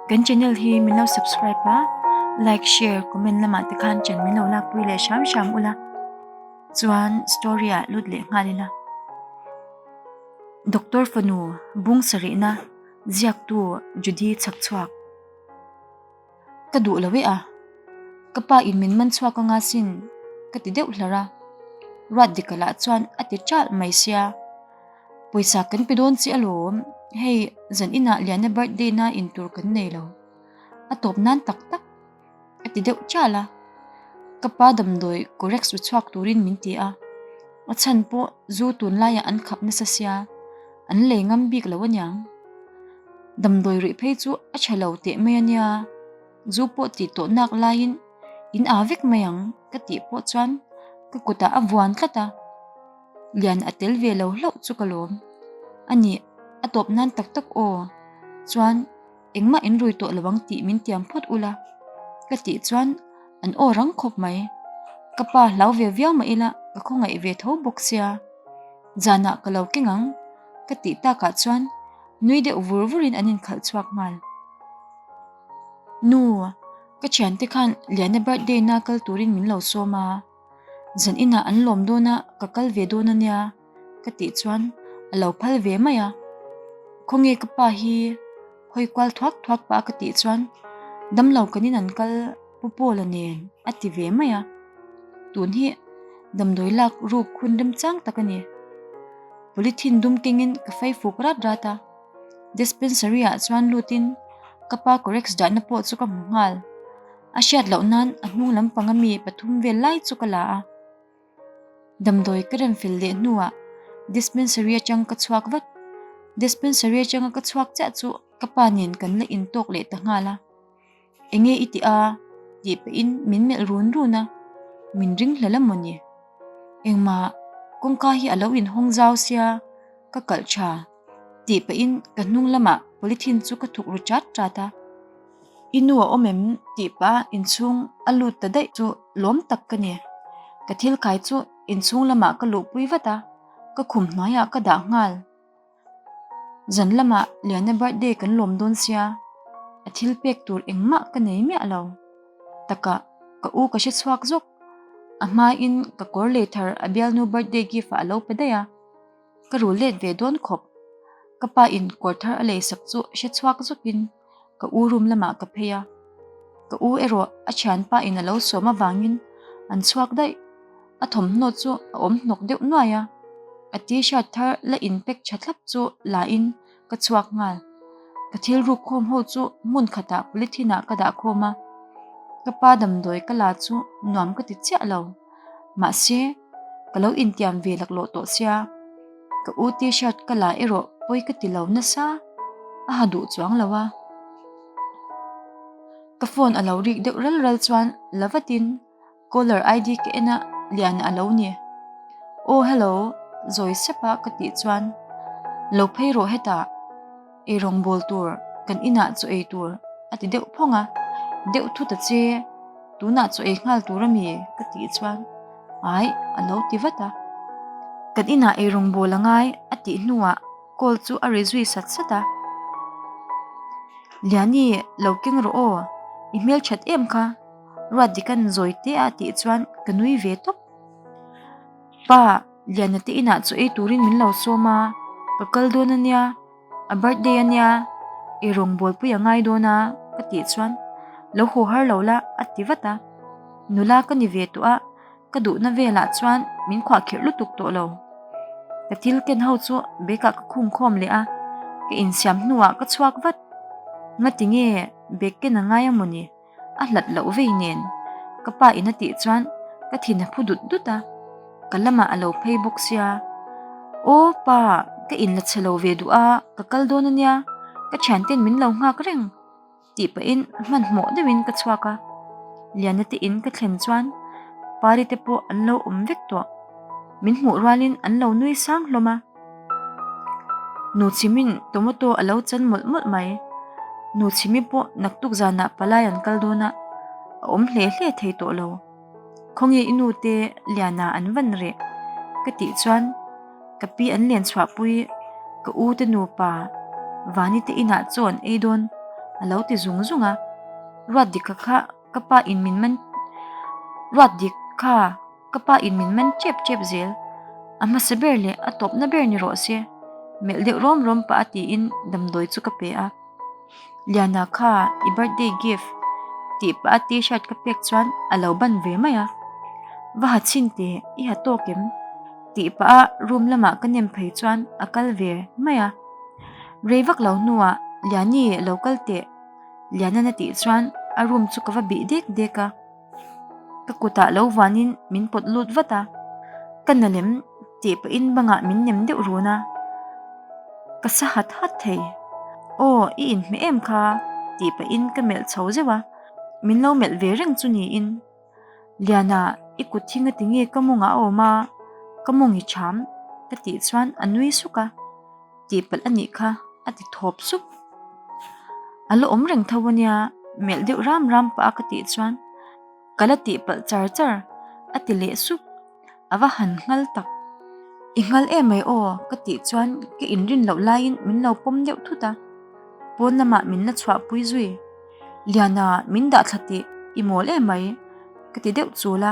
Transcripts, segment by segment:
Kan channel hi min lo subscribe a, like, share, comment lamah te khan chen min lo lakpui leh hram hram ula. Chuan story ah lut leh nghal ila. Doctor fanu bung sarihna ziaktu Judy chhakchhuak. Ka duh lo e a, ka pa in min man chhuak anga sin ka ti deuh hlar a, ruat dika lah chuan a ti ṭalh mai sia, pawisa kan pe dawn che alawm, hei zan inah Liana birthday na in tur kan nei lo, a tawp nan tak tak a ti deuh ṭalh a, ka pa damdawi corex ru chhuak turin min ti a, a chhan pawh zu tunlaiah an khap nasa sia, an lei ngam bik lo aniang. Damdawi rih phei chu a tha lo teh mai a nia, zu pawh tih tawh nak laiin in aa vek mai ang ka tih pawh chuan ka kutah a vuan tlat a, lian a tel ve lo hlauh chu ka lawm a ni, a tawp nan tak tak aw chuan engmah in rui tawh lo ang tih min tiam phawt ula ka tih chuan an aw rang khawp mai, ka pa hlau ve viau mah ila ka khawngaih ve tho bawk sia, zanah ka lo keng ang ka tih takah chuan. Nui deuh vur vurin an inkhalh chhuak nghal. Nu, ka thiante khan Liana birthday na kal turin min lo sawm a, zan inah an lawm dawn a ka kal ve dawn a nia ka tih chuan a lo phal ve mai a. Khawnge ka pa hi hawi kual thuak thuak pah a ka tih chuan damlo kan in an kal Pu Paula nen a ti ve mai a. Tun hi damdawi lak ruk hun remchang tak a ni. Polythene dum kengin ka fei fuk rat rat a, dispensary ah chuan lutin ka pa corex dahna pawh chu ka hmu nghal. A hriat loh nan a hnung lampang ami pathum vel lai chu ka la a. Damdawi ka rem fel leh hnuah dispensary atang ka chhuak vat. Dispensary atanga ka chhuak chiah chu ka pa nen kan la intawk leh ta nghal a. Enge i tih a? tih pahin min melh run run a, min ring hlel a mawni? Engmah kawngka hi a lo inhawng zau sia ka kalh tha tih pahin ka hnung lamah polythene chu ka thuk ru chat chat a. I nu a awm em? tih pah inchhung a lut ta daih chu lawm tak ka ni. Ka thil khai chu inchhung lamah ka luhpui vat a, ka khum hnuaiah ka dah nghal. Zan lamah Liana birthday kan lawm dawn sia, a thil pek tur engmah ka nei miah lo. Takah ka u ka hre chhuak zawk. A hmain ka kawr lei thar a bialnu birthday gift ah a lo pe daih a, ka rul let ve dawn khawp. Ka pa in kawr thar a lei sak chu hre chhuak zawkin ka u room lamah ka phei a, ka u erawh a thianpa in a lo sawm avangin an chhuak daih. A thawmhnaw chu a awm hnawk deuh nuai a, a t-shirt thar la in pack tha thlap chu la in ka chhuak nghal. Ka thil ruk khawm ho chu hmun khatah polythene ah ka dah khawm a, ka pa damdawi ka la chu nuam ka ti chiah lo. Mahse, ka lo intiam ve laklawh tawh sia, ka u t-shirt ka la erawh pawi ka ti lo nasa, a ha duh chuang lo a. Ka phone a lo rik deuh ral ral chuan la vatin Caller ID ka en a, Liana a lo ni. Aw hello, zawi sep a ka tih chuan, Lo phei rawh hetah, eirawng bawl tur, kan inah chaw ei tur a ti deuh phawng a, deuh thut a che, tunah chaw ei nghal tur a mi ka tih chuan, Aih a lo ti vat a. Kan inah eirawng bawl a ngai a tih hnuah call chu a ri zui sat sat a. Liani, lo keng rawh aw, i hmelthat em kha. Ruatdikan zawi te a tih chuan ka nui ve tawp. Pa, Liana te inah chaw ei turin min lo sawm a, ka kal dawn a nia, a birthday a nia, ei rawngbawl pui a ngai dawn a ka tih chuan lo haw har lo la a ti vat a. Nula ka ni ve tawh a, Ka duhna velah chuan min khuahkhirh lutuk tawh lo. Ka thil ken ho chu bag ah ka khung khawm leh a, ka insiam hnuah ka chhuak vat. Ngati nge bag ken a ngai a mawni? A hlat loh vei nen. Ka pa in a tih chuan ka thin a phu dut dut a, ka lamah a lo phei bawk sia. Aw pa, ka inla chhe lo ve duh a, ka kal dawn a nia, ka thianten min lo nghak reng. Tih pahin hmanhmawh deuhin ka chhuak a, Liana te in ka thlen chuan Pari te pawh an lo awm vek tawh. Min hmuh rualin an lo nui sang hlawm a. Nu Chhimin tomato a lo chan mawlh mawlh mai. Nu Chhimi pawh naktuk zanah palai an kal dawn a, a awm hle hle thei tawh lo. Khawnge i nu te Liana an van reh? Ka tih chuan ka pi an len chhuahpui ka u te nupa Vani te inah chaw an ei dawn. A lo ti zung zung a. Ruatdika kha ka pa in min man Ruatdik kha ka pa in min man tep tep zel. A hmasa ber leh a tawpna ber ni rawh se. Melh deuh rawm rawm pah a tiin damdawi chu ka pe a. Liana kha i birthday gift tih pah a t-shirt ka pek chuan a lo ban ve mai a. Va ha chhin teh i ha tawk em? Tih pah a room lamah ka nem phei chuan a kal ve mai a. Rei vak lo hnuah Liani lo kal teh Liana'n a tih chuan a room chu ka va bih dek dek a. Ka kutah lo vuanin min pawt lut vat a, ka na lem tih pahin bangah min nem deuh run a, ka sa hat hat thei. Aw, i inhmeh em kha? tih pahin ka melh chho zeuh a, min lo melh ve reng chu niin. Liana, i kut hi ngati nge ka mawngah a awm a, ka mawng i ṭham? ka tih chuan a nui suk a. Tih palh a nih kha a ti thawp sup. A la awm reng tho a nia, melh deuh ram ram pah a ka tih chuan ka la tih palh char char a ti leh sup. A va han nghal tak. I nghal em mai aw ka tih chuan ka inrin loh laiin min lo pawm deuh thut a. Pawn lamah min la chhuahpui zui. Liana min dah thla tih i mawl em mai ka ti deuh chul a.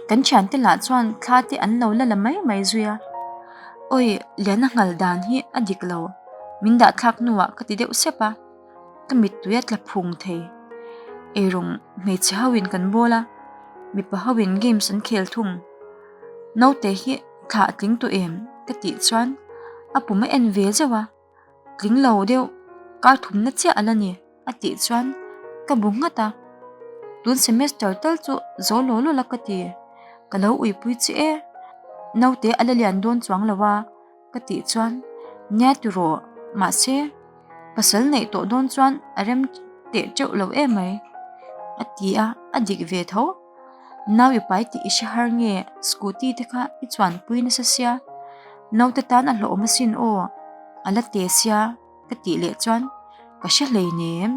Kan thiante lah chuan thla te an lo la la mai mai zui a. Awi Liana nghal dan hi a dik lo min dah thlak hnuah ka ti deuh sep a. Ka mittui a tla phung thei. Eirawng hmeichhe ho in kan bawl a, mipa ho in games an khel thung. Naute hi thla a tling tawh em ka tih chuan a pum a en ve zeuh a. Tling lo deuh kar thumna chiah a la ni a tih chuan ka bu nghat a, tun semester tal chu zo law law la ka ti, ka lo uipui che e, naute a la lian dawn chuang lo a ka tih chuan nia ti rawh mahse pasal neih tawh dawn chuan a rem teh teuh lo em mai a ti a, a dik ve tho. Nau i pai tih i hre har nge scooty te kha i chuanpui nasa sia, naute tan a hlawhawm asin aw, a la te sia ka tih leh chuan ka hre hleinem,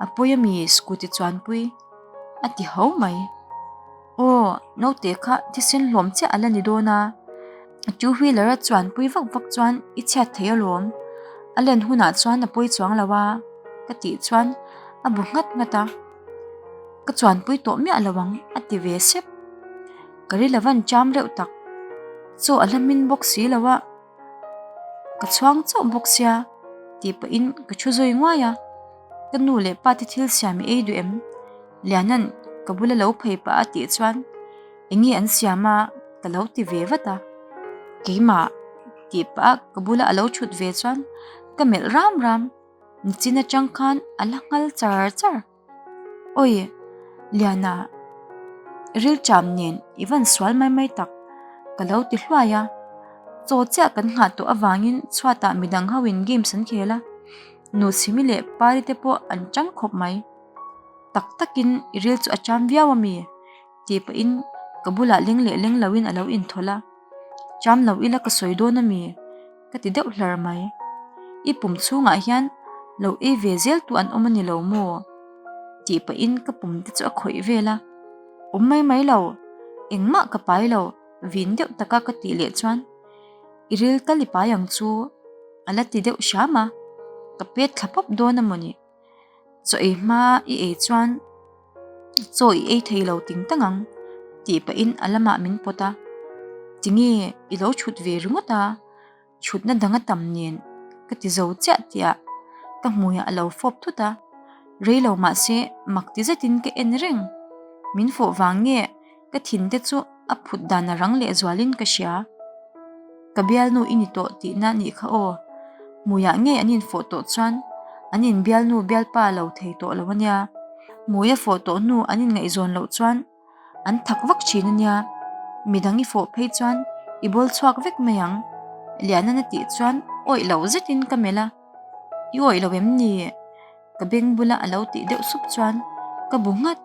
a pawi ami scooty chuanpui a ti ho mai. Aw naute kha thisen hlawm chiah a la ni dawn a, two wheeler a chuanpui vak vak chuan i chhiat thei alawm, a len hunah chuan a pawi chuang lo a ka tih chuan a bu nghat nghat a. Ka chuanpui tawh miah lo ang a ti ve sep. Ka ri lo van cham reuh tak. Chaw a hla hmin bawk si lo a, ka chhuang chauh bawk sia tih pahin ka thu zui nguai a. Ka nu leh pa te thil siam i ei duh em? Liana'n ka bula lo phei pah a tih chuan eng nge an siam a ka lo ti ve vat a. Keimah tih pah a ka bula a lo thut ve chuan ka melh ram ram. Nichin atang khan a la nghal char char. Awi, Liana, rilṭam nen i van sual mai mai tak, ka lo ti hluai a. Chaw chiah kan nghah tawh avangin chhuatah midang hoin games an khel a, Nu Chhimi leh Pari te pawh an ṭang khawp mai. Tak takin i ril chu a ṭam viau a mi? Tih pahin ka bulah leng leh leng loin a lo inthawlh a, Ṭam lo ila ka sawi dawn a mi? Ka ti deuh hlar mai. I pum chhungah hian lo ei ve zel tu an awm a ni lo maw? Tih pahin ka pum te chu a khawih vel a. Awm mai mai lo, engmah ka pai lo, vin deuh taka ka tih leh chuan i ril tal i pai ang chu a la ti deuh hram a, ka pet thla pawp dawn a mawni. Chaw ei hma i ei chuan chaw i ei thei lo ting tang ang tih pahin a lamah min pawt a, tinge i lo chhut ve ringawt a, chhutna dang a tam nen ka ti zo chiah tihah ka hmuiah a lo fawp thut a, rei lo mahse mak ti zetin ka en reng, min fawh vang nge Ka thin te chu a phut dan a rang leh zualin ka hria. Ka bialnu i ni tawh tihna nih kha aw. Hmuiah ngei an infawh tawh chuan an inbialnu bialpa lo thei tawh lo a nia. Hmui a fawh tawh hnu an inngaihzawn loh chuan an thak vak thin a nia. Midang i fawh phei chuan i bawl chhuak vek mai ang. Lianan a tih chuan awih loh zetin ka melh a. I awih lo em ni? Ka beng bula a lo tih deuh sup chuan ka bu nghat.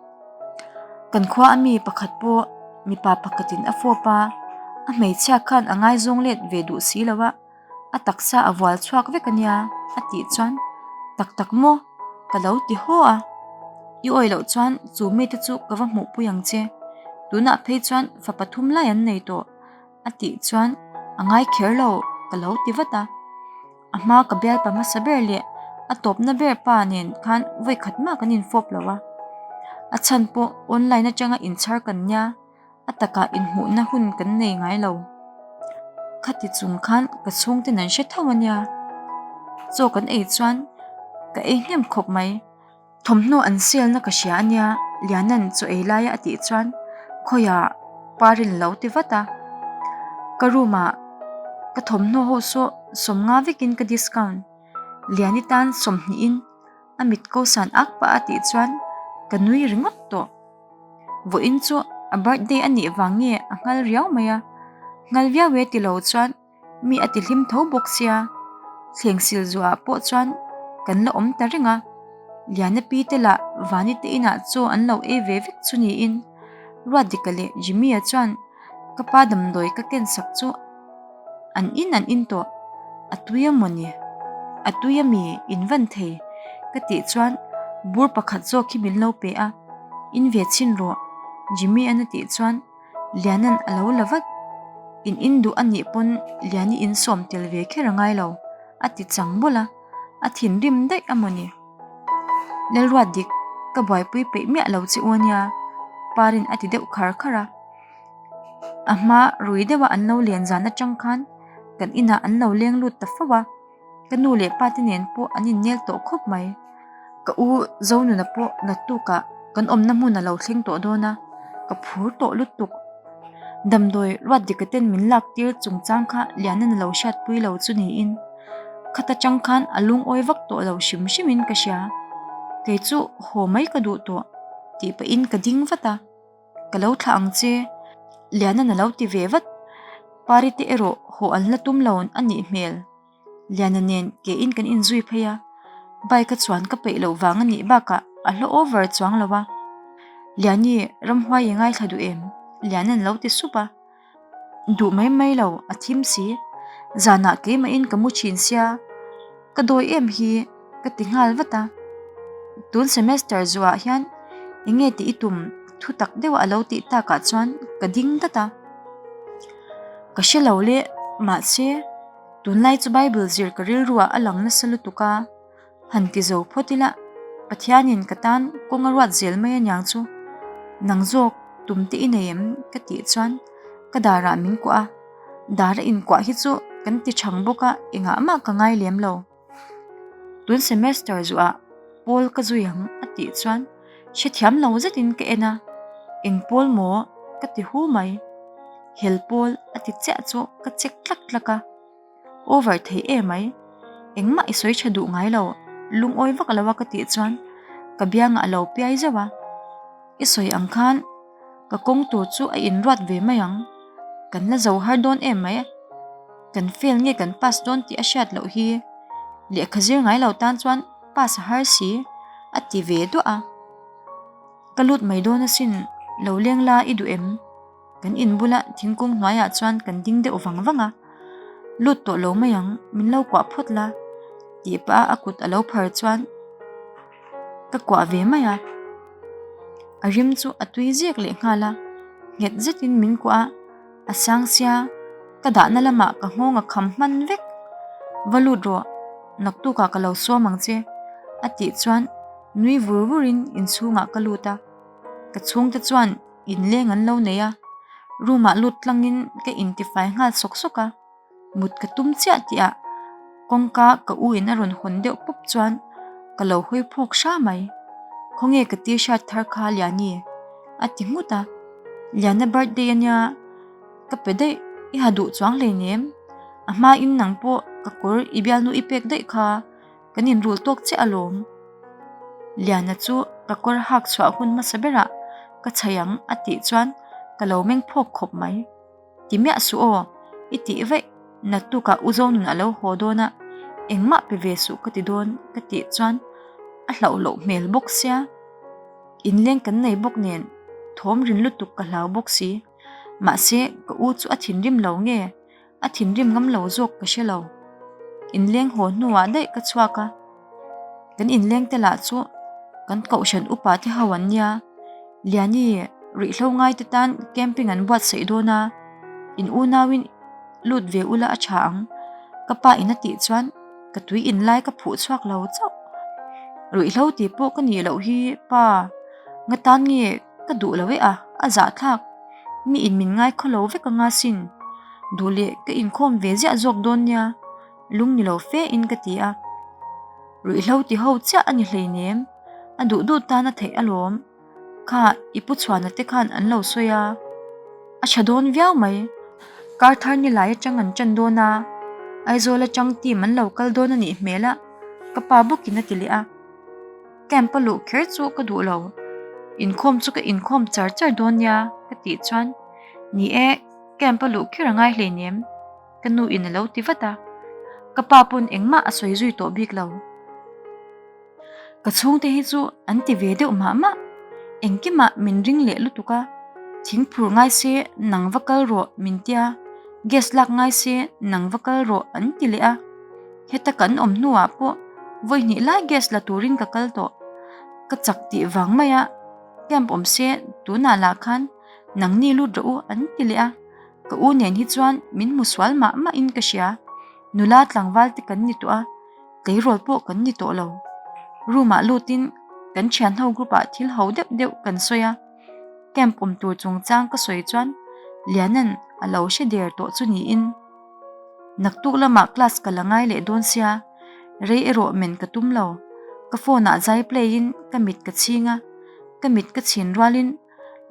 Kan khua a mi pakhat pawh mipa pakhatin a fawp a, a hmeichhia khan a ngaizawng let ve duh si lo a, a taksa a vual chhuak vek a nia a tih chuan tak tak maw ka lo ti haw a. I awih loh chuan chu mite chu ka va hmuhpui ang che, tunah phei chuan fa pathum lai an nei tawh a tih chuan a ngai kher lo ka lo ti vat a. A hma ka bialpa hmasa ber leh a. A tawpna ber pa nen khan vawi khat mah kan infawp lo a. A chhan pawh online atanga inchhar kan nia, a takah inhmuhna hun kan nei ngai lo. Khati chung khan ka chhungten an hre tho a nia. Chaw kan ei chuan ka ei hnem khawp mai. Thawmhnaw an selna ka hria a nia, Liana'n chaw ei laia a tih chuan khawiah Parin lo ti vat a. Ka room ah ka thawmhnaw ho saw sawmnga vekin ka discount. Liani tan sawmhnihin a mit ko san ak pah a tih chuan ka nui ringawt tawh. Vawiin chu a birthday a nih vang nge a nghal riau mai a, nghal viau e ti lo chuan Mi a ti hlim tho bawk sia, thleng sil zuah pawh chuan kan la awm ta reng a, Liana pi te lah Vani te inah chaw an lo ei ve vek chu niin Ruatdika leh Jimmy-a chuan ka pa damdawi ka ken sak chu an in an in tawh, a tui a mawni? A tui a mi in van thei? ka tih chuan bur pakhat zawk hi min lo pe a, in ve chhin rawh Jimmy-an a tih chuan. Liana'n a lo la vat. In in duh a nih pawn Liani in sawm tel ve kher a ngai lo, a ti chang bawlh a, a thinrim daih a mawni. Lalruat dik, ka buaipui peih miah lo che u a nia, Parin a ti deuh khar khar a. A hma rui deuha an lo len zan atang khan kan inah an lo leng lut ta fo a. Ka nu leh pa te nen pawh an innel tawh khawp mai. Ka u Zonuna pawh naktukah kan awmna hmun a lo thleng tawh dawn a, ka phur tawh lutuk. Damdawi Ruatdika ten min lak tir chungchang kha Liana'n a lo hriatpui lo chu niin khata chang khan a lungawi vak tawh lo hrim hrimin ka hria. Kei chu haw mai ka duh tawh tih pahin ka ding vat a. Ka lo thlah ang che, Liana'n a lo ti ve vat. Pari te erawh haw an la tum lo a nih hmel. Liana nen ke in kan inzui phei a, bike a chuan ka peih loh vang a nih bakah a hla over chuang lo a. Liani ramhuai i ngaithla duh em? Liana'n lo ti sup a. Duh mai mai lo, a thim si. Zanah keimahin ka mu thin sia, ka dawi em hi ka ti nghal vat a. Tun semester zuah hian eng nge tih i tum thu tak deuha a lo tih takah chuan ka ding dat a. Ka hre lo le, mahse tunlai chu Bible zir ka rilruah a lang nasa lutuk a. Han ti zo phawt ila, Pathianin ka tan kawng a ruat zel mai aniang chu, nang zawk tum te i nei em? ka tih chuan ka darah min kuah a, dar a inkuah hi chu kan ti chhang bawk a, engah mah ka ngai lem lo. Tun semester zuah pawl ka zui ang a tih chuan hrethiam lo zetin ka en a, eng pawl maw ka ti hu mai, hel pawl a ti chiah chu ka check tlak tlak a. Over thei e mai. Engmah i sawi tha duh ngai lo, lungawi vak lo a ka tih chuan ka biangah a lo piai zeuh a. I sawi ang khan ka kawng tur chu a inruat ve mai ang, kan la zo har dawn em mai. Kan fail nge kan pass dawn tih a hriat loh hi lehkha zir ngai lo tan chuan pass a har si a ti ve duah a. Ka lut mai dawn asin, lo leng la i duh em? Kan in bula thingkung hnuaiah chuan kan ding deuh vang vang a, Lut tawh lo mai ang, min lo kuah phawt la tih pah a a kut a lo phar chuan ka kuah ve mai a, a rim chu a tui zek leh nghal a, nghet zetin min kuah a, a sang sia ka dahna lamah ka nghawng a kham hman vek, Va lut rawh, naktukah ka lo sawm ang che a tih chuan nui vur vurin inchhungah ka lut a, ka chhungte chuan. Inleng an lo nei a, room ah lut tlangin ka intifai nghal sawk sawk a, mut ka tum chiah tih ah kawngka ka u in a rawn hawn deuh pawp chuan ka lo hawi phawk hra mai, khawnge ka t-shirt thar kha Liani? a ti nghut a, Liana birthday ania ka pe daih i ha duh chuang hleinem, a hma in nang pawh ka kawr i bialnu i pek daih kha. Kan inrul tawk chiah alawm. Liana chu ka kawr hak chhuah hun hmasa berah ka chhai ang a tih chuan ka lo meng phawk khawp mai. Ti miah suh aw, i tih vaih naktukah U Zonun a lo haw dawn a, engmah pe ve suh ka ti dawn ka tih chuan a hlauh loh hmel bawk sia. Inleng kan nei bawk nen thawm rin lutuk ka hlau bawk si. Mahse ka u chu a thinrim lo nge? A thinrim ngam lo zawk ka hre lo. Inleng haw hnuah daih ka chhuak a, kan inleng te lah chu kan kohhran upa te ho an nia, Liani ruihhlo ngai te tan camping an buatsaih dawn a, in unauin lut ve ula a tha ang, ka pa in a tih chuan ka tui in lai ka phuh chhuak lo chauh. Ruihhlo tih pawh ka nih loh hi pa, nga tan nge ka duh lo e a, a zahthlak. Mi in min ngai khaw lo vek anga sin. Duh leh ka inkhawm ve ziah zawk dawn nia, lung ni lo fe in ka ti a. Ruihhlo ti ho chiah a ni hleinem, a duh duh tan a theih alawm. Kha i pu chhuana te khan an lo sawi a, a tha dawn viau mai. Kar thar ni lai atang an tan dawn a, Aizawl atang team an lo kal dawn a nih hmel a, ka pa bawkin a ti leh a. Camp a luh kher chu ka duh lo, inkhawm chu ka inkhawm char char dawn nia ka tih chuan, Ni e, camp a luh kher a ngai hleinem, ka nu in a lo ti vat a. Ka pa pawn engmah a sawi zui tawh bik lo. Ka chhungte hi chu an ti ve deuh mah mah, engkimah min ring leh lutuk a, thing phur ngai se nang va kal rawh min tia, gas lak ngai se nang va kal rawh an ti leh a, heta kan awm hnuah pawh vawi hnih lai gas la turin ka kal tawh, ka chak tih vang maia camp awm se tunah lah khan nangni lut rawh u an ti leh a, ka u nen hi chuan min hmu sual mah mahin ka hria, nula tlangval te kan ni tawh a. Tleirawl pawh kan ni tawh lo. Room ah lutin kan thian ho group ah thil ho deuh deuh kan sawi a, camp awm tur chungchang ka sawi chuan Liana'n a lo hre der tawh chu niin. Naktuk lamah class ka la ngai leh dawn sia, rei erawh men ka tum lo. Ka phone ah zai play in ka mit ka chhing a, ka mit ka chhin rualin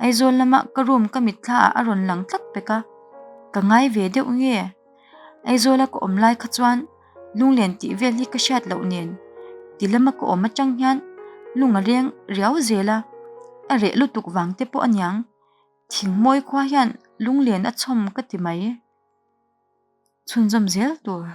Aizawl lama ka room ka mitthla ah a rawn lang tlat pek a, ka ngai ve deuh nge? Aizawla ka awm lai kha chuan Lunglen tih vel hi ka hriat loh nen ti lama ka awm atang hian lung a leng riau zel a, a reh lutuk vang te pawh aniang thingmawi khua hian lunglen a chhawm ka ti mai. Chhunzawm zel tur.